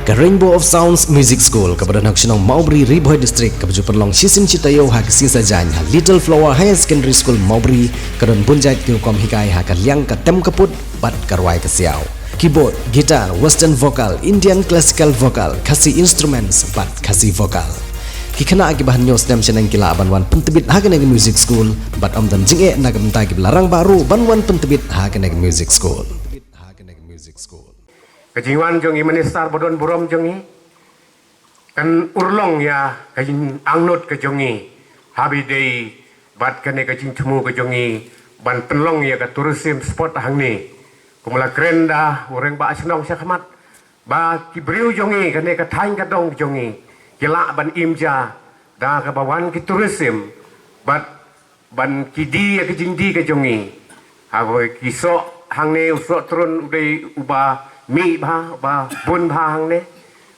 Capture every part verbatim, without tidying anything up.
Ka Rainbow of Sounds Music School kaba don ha ka shnong Mawbri, Ri Bhoi District, kaba ju pynlong shisien shi taïew ha ka sngi Saitjaiñ ha Little Flower Higher Secondary School Mawbri, ka don bun jait ki rukom hikai ha ka liang ka tem ka put bad ka rwai ka siaw. Keyboard, guitar, western vocal, Indian classical vocal, Khasi instruments bad Khasi vocal. Ki khynnah kiba hynñiew snem shaneng ki lah ban wan pyntbit ha kane ka music school bad ym don jingeh na ka bynta kiba la rangbah ruh ban wan pyntbit ha kane ka music school. Ka jingwan jong i Minister ba don burom jong i kan urlong ïa ka jingangnud ka jong i ha ba ïadei bad kane ka jingthmu ka jong i ban pynlong ïa ka tourism spot hangne. Kumba la kren da u Rangbah Shnong shakhmat ba ki briew jong i, kane ka thaiñ ka dong jong i, ki lah ban im ja da kaba wan ki tourism bad ban ki die ïa ka jingdie ka jong i. Haba ki soh hangne, u soh Trun u dei uba mih bha, uba bun bha hangne.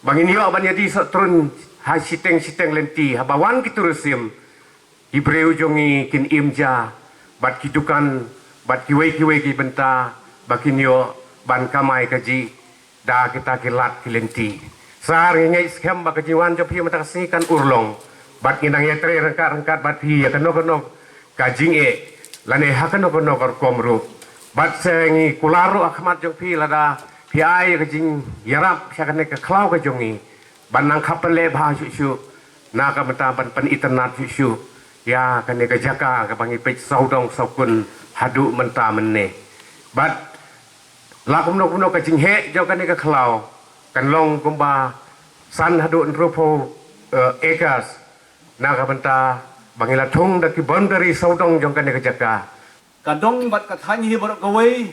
Ba ngin ïoh ban ïadie soh Trun ha shiteng shiteng lynti, haba wan ki tourism, ki briew jong i kin im ja bad ki dukan bad kiwei kiwei ki bynta ba kin ïoh ban kamai kajih da kita ki lad ki lynti. Sir, ngi ngeit skhem ba ka jingwan jong phi mynta ka sngi kan urlong bad ngi nang ïatrei ryngkat ryngkat bad phi ïa kano kano ka jingeh lane ha kano kano ka rukom ruh. Bad sa ngi kular ruh ha khmat jong phi lada phi ai ka jingïarap sha kane ka khlaw ka jong i ban nang kham pynleh bha shuh shuh na ka bynta ban pynitynnad shuh shuh ïa kane ka jaka kaba ngi peit sawdong sawkun haduh mynta mynne. Bad la kumno kumno ka jingheh jong kane ka khlaw kan long kumba san haduh hynriewphew acres na ka bynta ba ngi la thung da ki boundary sawdong jong kane ka jaka. Ka dong bad ka thaiñ hi baroh kawei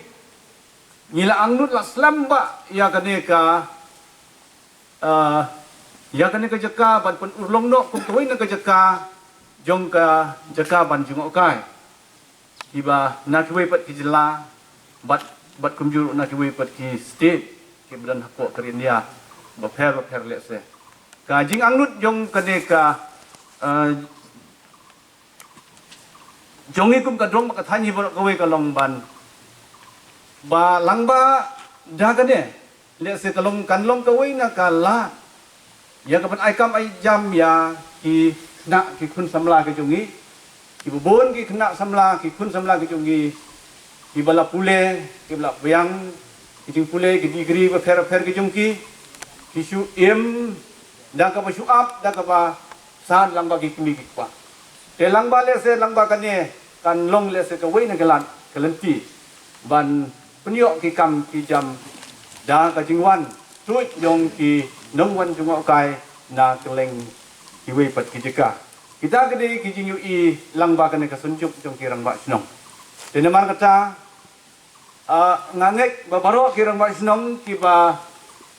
ngi la angnud la slem bha ïa kane ka ïa kane ka jaka ban pynurlong noh kum kawei na ka jaka jong ka jaka ban jngohkai. Kiba na kiwei pat ki jylla bad bad kumjuh na kiwei pat ki state kiba don hapoh ka ri India bapher bapher lehse. Ka jingangnud jong kane ka jong i kum ka dong bad ka thaiñ hi baroh kawei ka long ban ba lang ba da kane lehse ka long kan long kawei na ka lad ïa ka ban ai kam ai jam ïa ki khynnah ki khun samla ki jong i, kiba bun ki khynnah samla ki khun samla ki jong i kiba la pule, kiba la biang ki jingpule, ki degree bapher bapher ki jong ki, ki shu im da kaba shu ap da kaba san lang ba ki kmie ki kpa. Te lang ba lehse lang ba kane kan long lehse kawei na ka lad ka lynti ban pynïoh ki kam ki jam da ka jingwan tuid jong ki nongwan jngohkai na kylleng kiwei pat ki jaka. Kita ki dei ki jingïohi lang ba kane ka synjuk jong ki rangbah shnong. Te namar kata nga ngeit ba baroh ki rangbah shnong kiba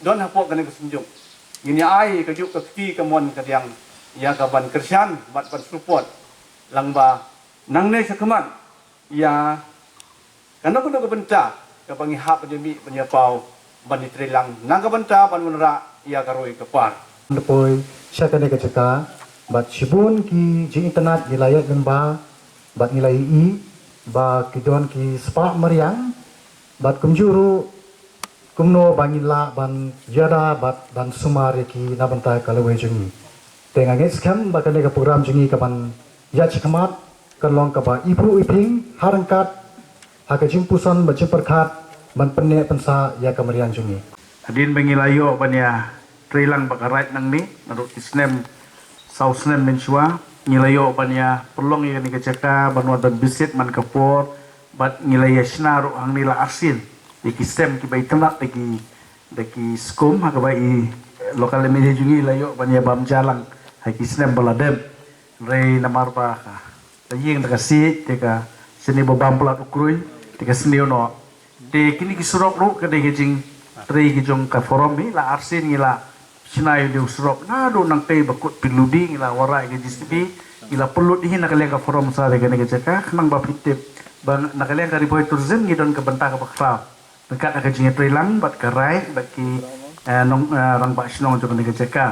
don hapoh kane ka synjuk ngin ïa ai kajuh ka kti kamon kadiang ïa ka ban kyrshan bad ban support lang ba nangne shakhmat ïa kano kano ka bynta kaba ngi hap ban ïa mih ban ïa paw ban ïa trei lang na ka bynta ban wanrah ïa ka roi ka par. Ngi poi sha kane ka jaka bad shibun ki jingitynnad ngi la ïa lyngba bad ngi la ïohi ba ki don ki spah mariang bad kumjuh ruh kumno ba ngin lah ban ïada bad ban sumar ïa ki na bynta ka lawei jong ngi. Te nga ngeit skhem ba kane ka program jong ngi ka ban ïaid shakhmat kan long kaba ipruh iping ha ryngkat ha ka jingpuson bad jingpyrkhat ban pynneh pynsah ïa ka mariang jong ngi. Hadien ba ngi la ïoh ban ïa trei lang bad ka raid nangne naduh ki snem saw snem mynshuwa ngi la ïoh ban ïa pynlong ïa kane ka jaka ban wan ban visit man ka por bad ngi la ïa shna ruh hangne la arsien ïa ki stem kiba itynnad da ki da ki skum ha kaba i local M L A jong ngi la ïoh ban ïa bam ja lang ha ki snem ba la dep. Hynrei namar ba ka la ïeng da ka siej te ka sniew ba bam palat u krui te ka sniew noh. Te kine ki surok ruh ka dei ka jingtrei ki jong ka forum hi la arsien ngi la shna ïa u surok naduh nangtei ba kut pynlut ngi la wanrah ïa ka J C B ngi la pynlut hi na ka liang ka forum sa dei kane ka jaka khnang ba phi tip ba na ka liang ka Ri Bhoi Tourism ngi don ka bynta kaba khraw. Ryngkat ha ka jingïatreilang bad ka rai bad ki eh, nong eh, rangbah shnong jong kane ka jaka.